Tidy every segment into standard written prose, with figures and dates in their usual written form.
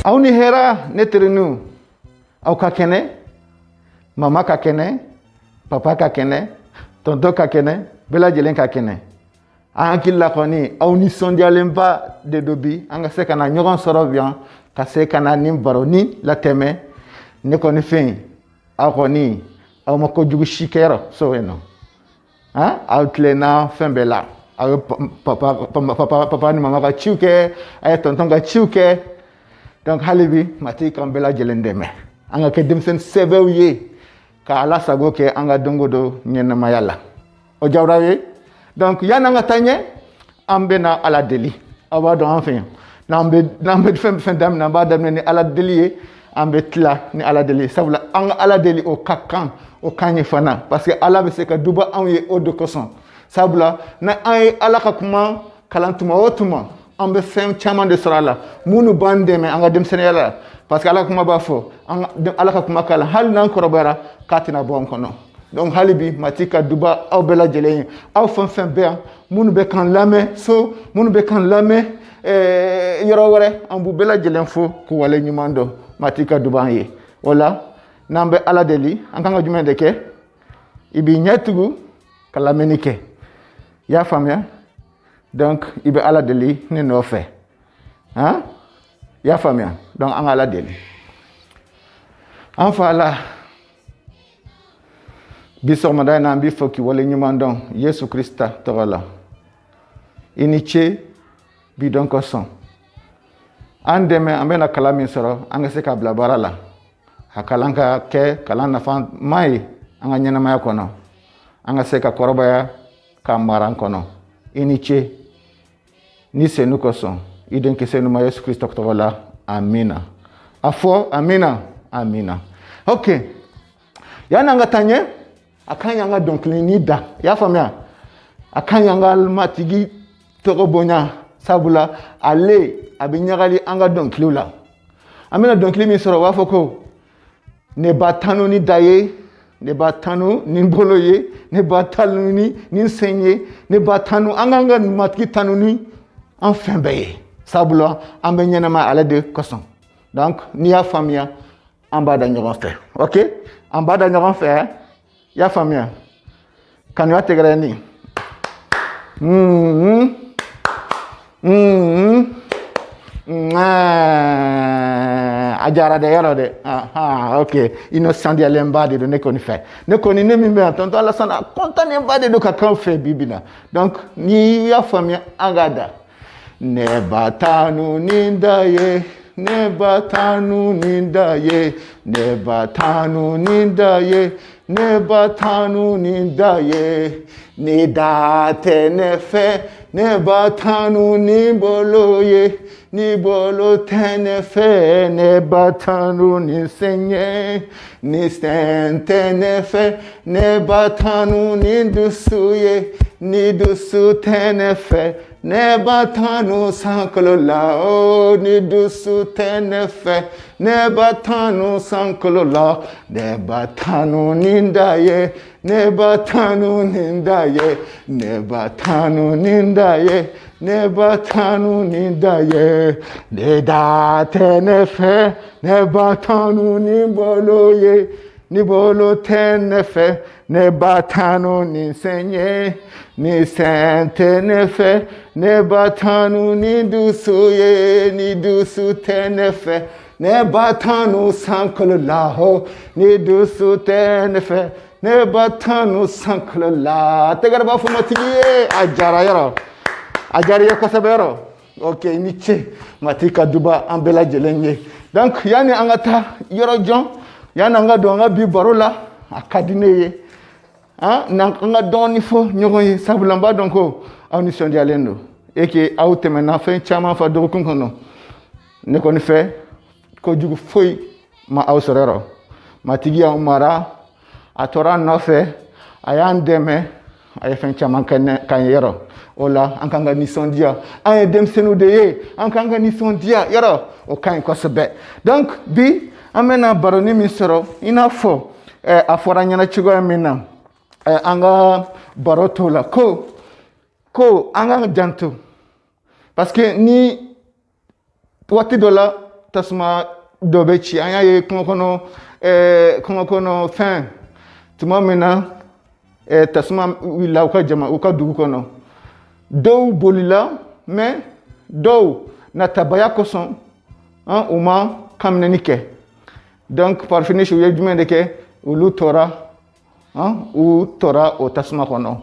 Aw ni hɛra, ne teriniw. Aw ka kɛnɛ, mama ka kɛnɛ, papa ka kɛnɛ, tonton ka kɛnɛ, bɛɛ lajɛlen ka kɛnɛ. An hakili la kɔni, aw nisɔndiyalenba de don bi an ka se ka na ɲɔgɔn sɔrɔ bi yan, ka se ka na nin baroni latɛmɛ. Ne kɔni fɛ yen, aw kɔni, aw ma kojugu si kɛ yɔrɔ so yen nɔ. Han, aw tilenna fɛn bɛɛ la. Aw ye papa ni mama ka ciw kɛ, a ye tonton ka ciw kɛ. Donc hali bi, Matigi k'an bɛɛ lajɛlen dɛmɛ, an ka kɛ denmisɛnnin sɛbɛw ye, ka Ala sago kɛ an ka don o don ɲɛnamaya la. O diyara aw ye. Donc yanni an ka taa ɲɛ, an bɛna Ala deli. Aw b'a dɔn, an fɛ yan, n'an bɛ fɛn fɛn daminɛ, an b'a daminɛ ni Ala deli ye, an bɛ tila ni Ala deli ye, sabula an ka Ala deli, o ka kan, o ka ɲi fana, parce que Ala bɛ se ka duba anw ye o de kosɔn. Sabula ni an ye Ala ka kuma kalan tuma o tuma, an bɛ fɛn caman de sɔrɔ a la minnu b'an dɛmɛ an ka denmisɛnninya la, parce que Ala ka kuma b'a fɔ, an ka Ala ka kuma kalan, hali n'an kɔrɔbayara, k'a tɛna bɔ an kɔnɔ. Donc hali bi, Matigi ka duba aw bɛɛ lajɛlen ye, aw fɛn fɛn bɛ yan, minnu bɛ k'an lamɛn so, minnu bɛ k'an lamɛn yɔrɔ wɛrɛ, an b'u bɛɛ lajɛlen fo k'u wale ɲuman dɔn. Matigi ka duba an ye. O la, n'an bɛ Ala deli, an kan ka jumɛn de kɛ? I b'i ɲɛ tugu ka lamɛnni kɛ. I y'a faamuya? Donc i bɛ Ala deli ne nɔfɛ. Han, i y'a faamuya? Donc an ka Ala deli. An fa Ala, bi sɔgɔmada in na, an b'i fɔ k'i wale ɲuman dɔn Yesu Krista tɔgɔ la. I ni ce bi dɔn kosɔn. An dɛmɛ, an bɛna kalan min sɔrɔ, an ka se k'a bila baara la, a kalan ka kɛ kalan nafama ye an ka ɲɛnamaya kɔnɔ, an ka se ka kɔrɔbaya ka mara an kɔnɔ. I ni ce ni senu kosɔn, i denkɛ senuma Yesu Krista tɔgɔ la, amina. A fɔ amina, amina. Ok, yanni an ka taa ɲɛ, a ka ɲi an ka dɔnkilinin da. I y'a faamuya? A ka ɲi an ka Matigi tɔgɔ bonya, sabula ale a bɛ ɲagali an ka dɔnkiliw la. An bɛna dɔnkili min sɔrɔ, u b'a fɔ ko: "Ne b'a tanu ni da ye, ne b'a tanu ni bolo ye, ne b'a tanu ni sen ye, ne b'a tanu." An k'an ka Matigi tanu ni an fɛn bɛɛ ye, sabula an bɛ ɲɛnama ale de kosɔn. Donc n'i y'a faamuya, an b'a da ɲɔgɔn fɛ. Ok, an b'a da ɲɔgɔn fɛ. I y'a faamuya? Kanuya tɛgɛrɛ ni a diyara dɛ, yɔrɔ dɛ. Ok, i nisɔndiyalenba de don ne kɔni fɛ. Ne kɔni, ne min bɛ yan, tonton Alasane, a kɔntanenba de don ka k'aw fɛ bi bi in na. Donc n'i y'a faamuya, an k'a da: "Ne b'a tanu ni da ye, ne b'a tanu ni da ye, ne b'a tanu ni da ye, ne b'a tanu ni da ye. Ni da tɛ ne fɛ, ne b'a tanu ni bolo ye. Ni bolo tɛ ne fɛ, ne b'a tanu ni sen ye. Ni sen tɛ ne fɛ, ne b'a tanu ni dusu ye. Ni dusu tɛ ne fɛ, ne b'a tanu sankolo la o. Ni dusu tɛ ne fɛ, ne b'a tanu sankolo la. Ne b'a tanu ni da ye, ne b'a tanu ni da ye, ne b'a tanu ni da ye, ne b'a tanu ni da ye. Ne da tɛ ne fɛ, ne b'a tanu ni bolo ye. Ni bolo tɛ ne fɛ, ne b'a tanu ni sen ye. Ni sen tɛ ne fɛ, ne b'a tanu ni dusu ye. Ni dusu tɛ ne fɛ, ne b'a tanu sankolo la ho. Ni dusu tɛ ne fɛ, ne b'a tanu sankolo la." Tɛgɛrɛ b'a fɔ Matigi ye. A diyara yɔrɔ, a diyara i ye kosɛbɛ yɔrɔ. Ok, i ni ce. Matigi ka duba an bɛɛ lajɛlen ye. Donc yanni an ka taa yɔrɔ jɔn, yanni an ka don an ka bi baro la, a ka di ne ye n'an an ka dɔɔni fɔ ɲɔgɔn ye, sabula n b'a dɔn ko aw nisɔndiyalen don et que aw tɛmɛna fɛn caman fa dɔgɔkun kɔnɔ. Ne kɔni fɛ, kojugu foyi ma aw sɔrɔ yɔrɔ. Matigi y'anw mara, a tora an nɔfɛ, a y'an dɛmɛ, a ye fɛn caman kɛ k'an ye yɔrɔ. O la, an kan ka nisɔndiya. An ye denmisɛnninw de ye, an kan ka nisɔndiya yɔrɔ, o ka ɲi kosɛbɛ. Donc bi, an bɛna baroni min sɔrɔ, i n'a fɔ a fɔra an ɲɛna cogoya min na, an ka baro t'o la ko an ka janto, parce que ni waati dɔ la Tasuma dɔ bɛ ci. An y'a ye kungo kɔnɔ, kungo kɔnɔ fɛn, tuma min na tasuma wulila u ka jama, u ka dugu kɔnɔ, dɔw bolila, mais dɔw natabaya kosɔn, u ma kanminɛni kɛ. Donc par finish, u ye jumɛn de kɛ? Olu tora, u tora o tasuma kɔnɔ.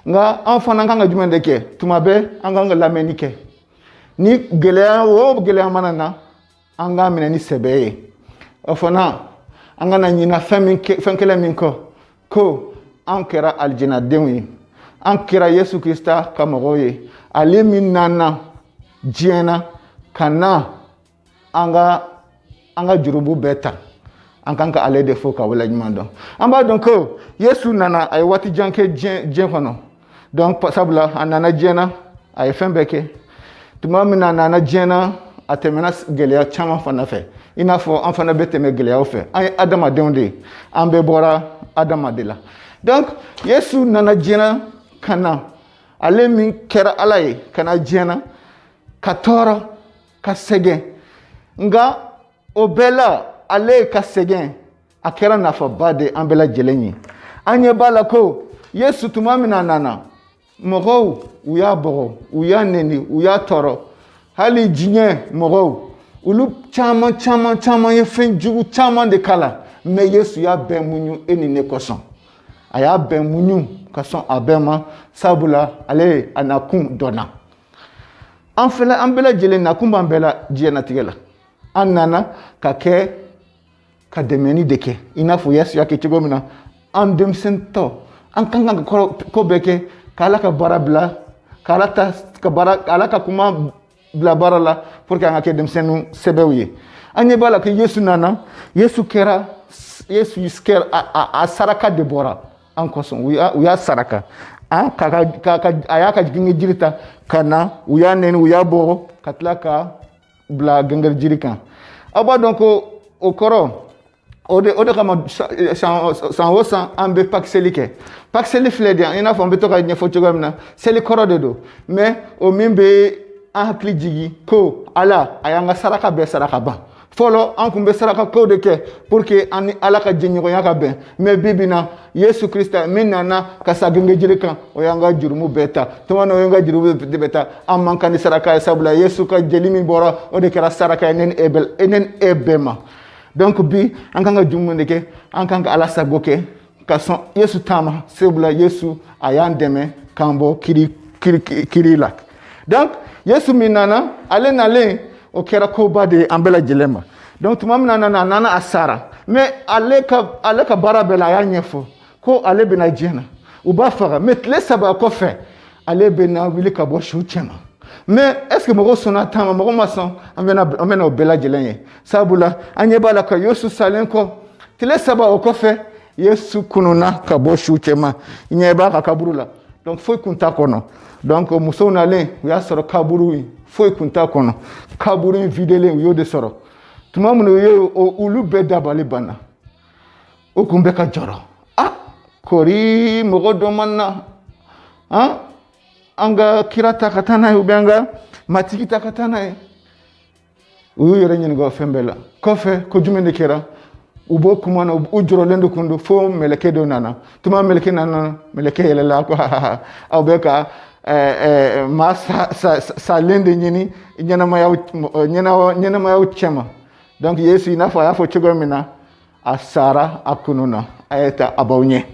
Nka an fana kan ka jumɛn de kɛ? Tuma bɛɛ an kan ka lamɛnni kɛ. Ni gɛlɛya o gɛlɛya mana na, an k'a minɛ ni sɛbɛ ye. O fana, an kana ɲina fɛn min, fɛn kelen min kɔ, ko an kɛra alijinadenw ye, an kɛra Yesu Krista ka mɔgɔw ye. Ale min nana diɲɛ na ka na an ka jurumu bɛɛ ta, an kan ka ale de fo ka waleɲuman dɔn. An b'a dɔn ko Yesu nana, a ye waati jan kɛ diɲɛ kɔnɔ. Donc sabula a nana diɲɛ na, a ye fɛn bɛɛ kɛ. Tuma min na a nana diɲɛ na, a tɛmɛna gɛlɛya caman fana fɛ, i n'a fɔ an fana bɛ tɛmɛ gɛlɛyaw fɛ. An ye adamadenw de ye, an bɛɛ bɔra Adama de la. Donc Yesu nana diɲɛ na ka na, ale min kɛra Ala ye, ka na diɲɛ na ka tɔɔrɔ, ka sɛgɛn. Nka o bɛɛ la, ale ka sɛgɛn, a kɛra nafaba de an bɛɛ lajɛlen ye. An ɲɛ b'a la ko Yesu, tuma min na a nana, mɔgɔw u y'a bɔgɔ, u y'a neni, u y'a tɔɔrɔ. Hali diɲɛ mɔgɔw, olu caman caman caman ye fɛn jugu caman de k'a la, mais Yesu y'a bɛɛ muɲu e ni ne kosɔn. A y'a bɛɛ muɲu ka sɔn a bɛɛ ma, sabula ale a nakun dɔnna. An fɛnɛ, an bɛɛ lajɛlen nakun b'an bɛɛ la diɲɛnatigɛ la. An nana ka kɛ ka dɛmɛni de kɛ, i n'a fɔ Yesu y'a kɛ cogo min na. An denmisɛntɔ, an kan ka ko bɛɛ kɛ ka Ala ka baara bila, ka Ala ta ka baara, Ala ka kuma bila baara la, pour que an ka kɛ denmisɛnnin sɛbɛw ye. An ɲɛ b'a la ko Yesu nana, Yesu kɛra a saraka de bɔra an kosɔn. U y'a saraka, ka a y'a ka genge jiri ta ka na, u y'a nɛni, u y'a bɔ ka tila ka bila genge jiri kan. Aw b'a dɔn ko o kɔrɔ, o de kama san o san an bɛ Pâques seli kɛ. Pâques seli filɛ de, i n'a fɔ an bɛ to ka ɲɛfɔ cogoya min na, seli kɔrɔ de don, mais o min bɛ an hakili jigin ko Ala a y'an ka saraka bɛɛ saraka ban. Fɔlɔ, an kun bɛ saraka kow de kɛ pour que an ni Ala ka jɛɲɔgɔnya ka bɛn, mais bi bi na, Yesu Krista min nana ka sa genge jiri kan, o y'an ka jurumu bɛɛ ta. Tuma na o y'an ka jurumu bɛɛ ta, an man kan ni saraka ye, sabula Yesu ka jeli min bɔra, o de kɛra saraka ye ne ni e bɛɛ, ne ni e bɛɛ ma. Donc bi, an kan ka jurumu de kɛ? An kan ka Ala sago kɛ, ka sɔn Yesu taama, sabula Yesu a y'an dɛmɛ k'an bɔ kiri kiri kiri la. Donc Yesu min nana, ale nalen, o kɛra koba de ye an bɛɛ lajɛlen ma. Donc tuma min na a nana, a nana, a sara, mais ale ka baara bɛɛ la, a y'a ɲɛfɔ ko ale bɛna diɲɛ na, u b'a faga, mais tile 3 kɔfɛ, ale bɛna wuli ka bɔ su cɛma. Mais est ce que mɔgɔw sɔnna ta ma? Mɔgɔ ma sɔn. An bɛna o bɛɛ lajɛlen ye, sabula an ɲɛ b'a la ka Yesu salen kɔ, tile 3 o kɔfɛ, Yesu kununna ka bɔ su cɛma. I ɲɛ b'a ka kaburu la, donc foyi kun t'a kɔnɔ. Donc musow nalen, u y'a sɔrɔ kaburu in foyi kun t'a kɔnɔ, kaburu in videlen, u y'o de sɔrɔ. Tuma min u ye olu bɛɛ dabali banna, o kun bɛ ka jɔrɔ. Ah, kori mɔgɔ dɔ man na han an ka kira ta ka taa n'a ye, ou bien an ka matigi ta ka taa n'a ye. U y'u yɛrɛ ɲininka o fɛn bɛɛ la. Kɔfɛ, ko jumɛn de kɛra? U b'o kuma na, u jɔrɔlen de kun don, fo mɛlɛkɛ dɔ nana. Tuma mɛlɛkɛ nana, mɛlɛkɛ yɛlɛla ko: "Aw bɛ ka maa salen de ɲini ɲɛnamayaw cɛma." Donc Yesu, i n'a fɔ a y'a fɔ cogo min na, a sara, a kununna, a ye taa a b'aw ɲɛ.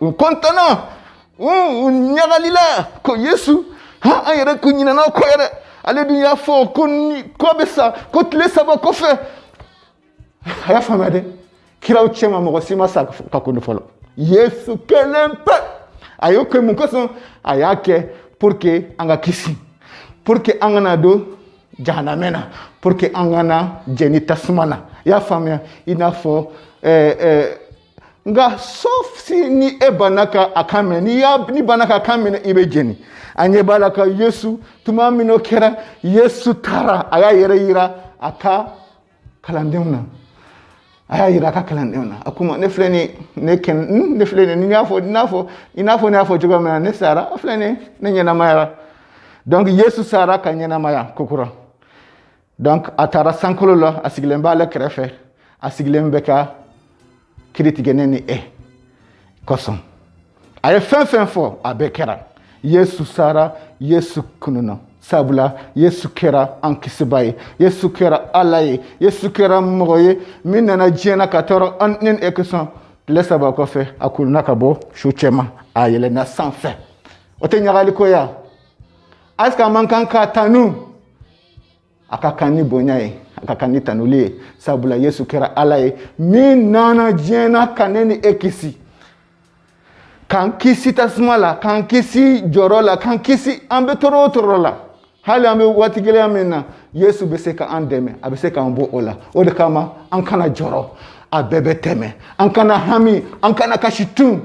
U kɔntana, u ɲagalila ko Yesu han, an yɛrɛ ko ɲinɛna kɔ yɛrɛ. Ale dun y'a fɔ ko ni ko bɛ sa, ko tile 3 kɔfɛ. A y'a faamuya dɛ, kiraw cɛma, mɔgɔ si ma sa ka kunu fɔlɔ, Yesu kelen pe. A y'o kɛ mun kosɔn? A y'a kɛ pour que an ka kisi, pour que an kana don jahanamɛ na, pour que an kana jɛni tasuma na. I y'a faamuya? I n'a fɔ nka sauf si ni e banna ka a kan minɛ, n'i y'a ni banna ka kan minɛ, i bɛ jɛni. A ɲɛ b'a la ka Yesu, tuma min o kɛra, Yesu taara, a y'a yɛrɛ yira a ka kalandenw na. A y'a yira a ka kalandenw na, a ko ma: "Ne filɛ nin, ne kɛn, ne filɛ nin, ni y'a fɔ, i n'a fɔ ne y'a fɔ cogo min na, ne sara, a filɛ nin, ne ɲɛnamayara." Donc Yesu sara ka ɲɛnamaya kokura. Donc a taara sankolo la, a sigilen b'ale kɛrɛfɛ, a sigilen bɛ ka kiri tigɛ ne ni e kosɔn. A ye fɛn fɛn fɔ, a bɛɛ kɛra. Yesu sara, Yesu kununa, sabula Yesu kɛra an kisiba ye, Yesu kɛra Ala ye, Yesu kɛra mɔgɔ ye min nana diɲɛ na ka tɔɔrɔ an ni e kosɔn. Tile 3 kɔfɛ, a kununa ka bɔ su cɛma, a yɛlɛnna sanfɛ. O tɛ ɲagali ko ya? Est-ce que a man kan ka tanu? A ka kan ni bonya ye, a ka kan ni tanuli ye, sabula Yesu kɛra Ala ye min nana diɲɛ na ka ne ni e kisi, k'an kisi tasuma la, k'an kisi jɔrɔ la, k'an kisi an bɛ tɔɔrɔ o tɔɔrɔ la. Hali an bɛ waati gɛlɛya min na, Yesu bɛ se k'an dɛmɛ, a bɛ se k'an bɔ o la. O de kama an kana jɔrɔ, a bɛɛ bɛ tɛmɛ. An kana hami, an kana kasi tun.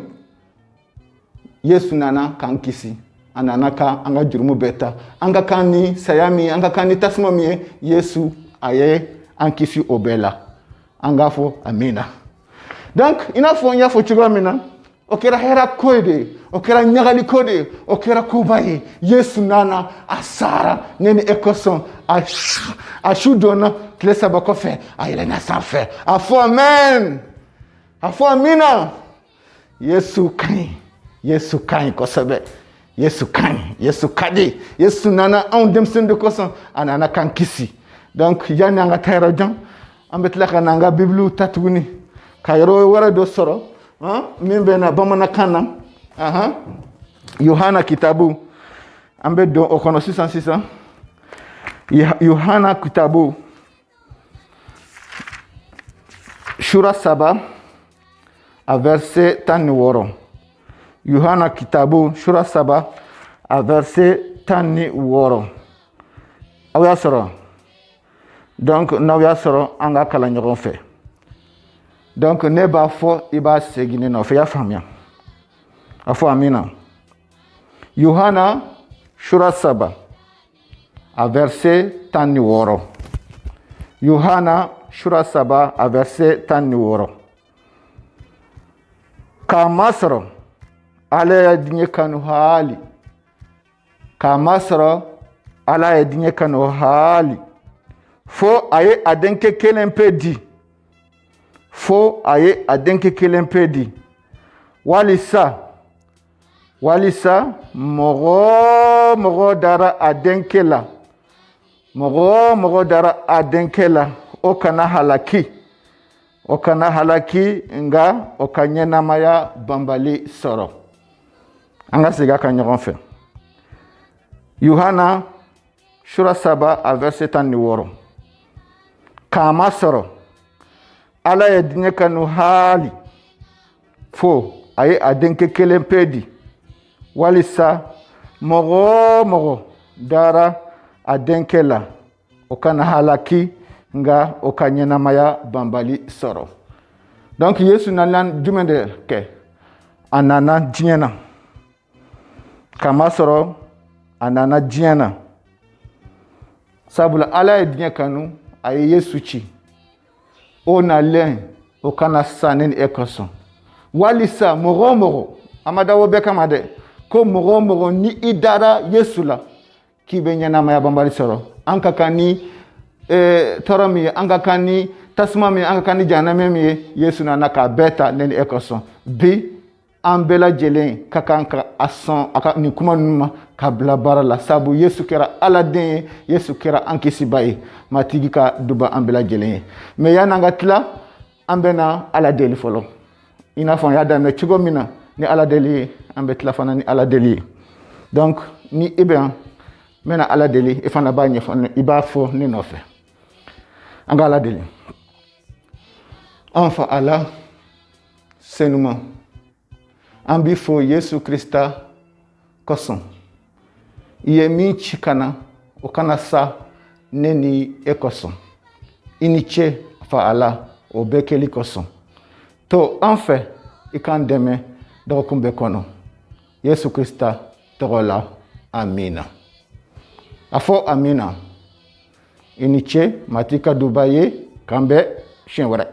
Yesu nana k'an kisi, a nana ka an ka jurumu bɛɛ ta. An ka kan ni saya min ye, an ka kan ni tasuma min ye, Yesu a ye an kisi o bɛɛ la. An k'a fɔ amina. Donc i n'a fɔ n y'a fɔ cogoya min na, o kɛra hɛrɛ ko de ye, o kɛra ɲagali ko de ye, o kɛra koba ye. Yesu nana, a sara ne ni e kosɔn, a su donna, tile 3 kɔfɛ a yɛlɛnna sanfɛ. A fɔ amen, a fɔ amina. Yesu ka ɲi, Yesu ka ɲi kosɛbɛ, Yesu ka ɲi, Yesu ka di. Yesu nana anw denmisɛnnin de kosɔn, a nana k'an kisi. Donc yanni an ka taa yɔrɔ jan, an bɛ tila ka na an ka bibiliw ta tuguni ka yɔrɔ wɛrɛ dɔ sɔrɔ min bɛ na bamanankan na. Yohana kitabu, an bɛ don o kɔnɔ sisan sisan. Yohana kitabu sura 3, a verset 16. Yohana kitabu sura 3, a verset 16. Aw y'a sɔrɔ? Donc n'aw y'a sɔrɔ, an ka kalan ɲɔgɔn fɛ. Donc ne b'a fɔ, i b'a segin ne nɔfɛ. I y'a faamuya? A fɔ amina. Yohana sura 3, a verset 16. Yohana sura 3, a verset 16. K'a masɔrɔ Ala ye diɲɛ kanu haali, k'a masɔrɔ Ala ye diɲɛ kanu haali, fo a ye a denkɛ kelen pe di, fo a ye a denkɛ kelen pe di, walisa mɔgɔ mɔgɔ dara a denkɛ la, mɔgɔ mɔgɔ dara a denkɛ la, o kana halaki, o kana halaki, nka o ka ɲɛnamaya banbali sɔrɔ. An ka segin a kan ɲɔgɔn fɛ. Yohana sura 3, a verset 16. K'a masɔrɔ Ala ye diɲɛ kanu haali, fo a ye a denkɛ kelen pe di, walisa mɔgɔ o mɔgɔ dara a denkɛ la, o kana halaki, nka o ka ɲɛnamaya banbali sɔrɔ. Donc Yesu nana jumɛn de kɛ? A nana diɲɛ na, k'a masɔrɔ a nana diɲɛ na sabula Ala ye diɲɛ kanu, a ye Yesu ci. O nalen, o kana sa ne ni e kosɔn, walisa mɔgɔ o mɔgɔ, a ma dabɔ bɛɛ kama dɛ, ko mɔgɔ o mɔgɔ ni i dara Yesu la, k'i bɛ ɲɛnamaya banbali sɔrɔ. An ka kan ni tɔɔrɔ min ye, an ka kan ni tasuma min ye, an ka kan ni jahanama min ye, Yesu nana k'a bɛɛ ta ne ni e kosɔn. Bi an bɛɛ lajɛlen ka kan ka a sɔn a ka nin kuma ninnu ma ka bila baara la, sabu Yesu kɛra Ala den ye, Yesu kɛra an kisiba ye. Matigi ka duba an bɛɛ lajɛlen ye. Mais yan'an ka tila, an bɛna Ala deli fɔlɔ, i n'a fɔ an y'a daminɛ cogo min na ni Ala deli ye, an bɛ tila fana ni Ala deli ye. Donc ni i bɛ yan, n bɛna Ala deli, i fana b'a ɲɛfɔ, i b'a fɔ ne nɔfɛ. An ka Ala deli. An fa Ala senuma, an b'i fo Yesu Krista kosɔn. I ye min ci ka na, o kana sa ne ni e kosɔn. I ni ce, fa Ala, o bɛɛ kɛli kosɔn. To an fɛ, i k'an dɛmɛ dɔgɔkun bɛɛ kɔnɔ. Yesu Krista tɔgɔ la, amina. A fɔ amina. I ni ce. Matigi ka duba ye. K'an bɛn siɲɛ wɛrɛ.